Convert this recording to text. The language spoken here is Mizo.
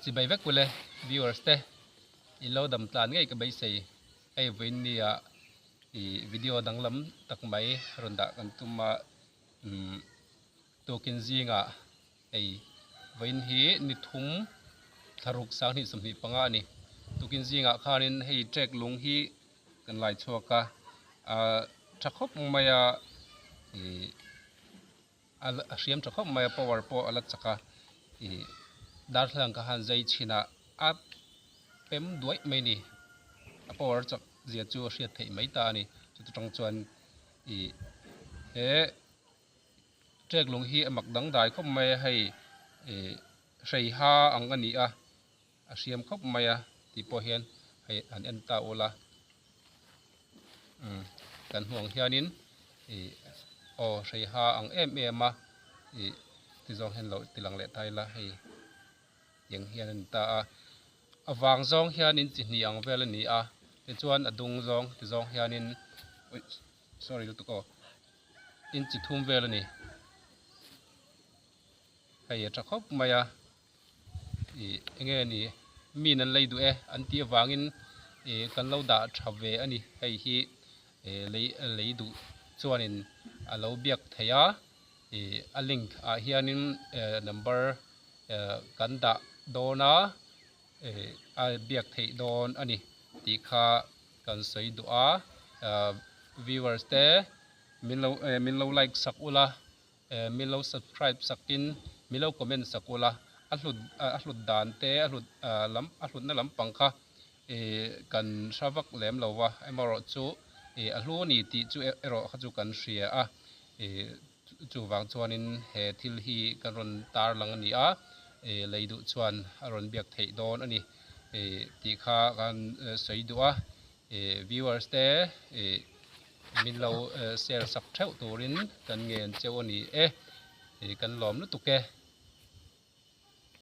Chibai vek ule viewers te in lo dam tlan ngei ka beisei hei vawiin nia ih video danglam tak mai rawn dah kan tum a umm tukin zingah hei vawiin hi ni thum thlaruk sanghnih 25 a ni tukin zingah khanin hei trek lung hi kan lai chhuak a ah tha khawp mai a ih. A hriam tha khawp mai a power pawh a la chak a ih darthlalang ka han zai chhin a a pem duaih mai a ni a power chak zia chu a hriat theih mai ta a ni chuta tang chuan ih he trek lung hi a mak dangdai khawp mai a hei ih hreiha ang a ni a a hriam khawp mai a tih pawh hian hei han en ta ula umm kan hmuh ang hianin ih aw hreiha ang em em a ih ti zawng hian lo ti lang leh ta ila hei tiang hian a ni ta a a vang zawng hianin chi hnih ang vel a ni a tichuan a dung zawng ti zawng hianin sorry lutuk aw inchi thum vel a ni hei a tha khawp mai a. Ih enge ni min an lei duh e an tih avangin ih kan lo dah tha ve a ni hei hi ih lei lei duh chuanin a lo biak theih a ih a link ah hianin eh number eh kan dah dawn a ih a biak theih dawn a ni tih kha kan sawi duh a ah viewers te min lo eh min lo like sak ula. Min lo subscribe sakin min lo comment sak ula, a hlut a hlut dan te a hlut lam a hlutna lampang kha ih kan hra vak lem lo va, amaherawh chu ih a hlu a ni tih chu erawh kha chu kan hria a, ih chuvang chuanin he thil hi kan rawn tarlang a ni a, ih lei duh chuan a rawn biak theih dawn a ni ih tih kha kan sawi duh a. Ih viewers te ih min lo share sak theuh turin kan ngen cheu a ni e, ih kan lawm lutuk e.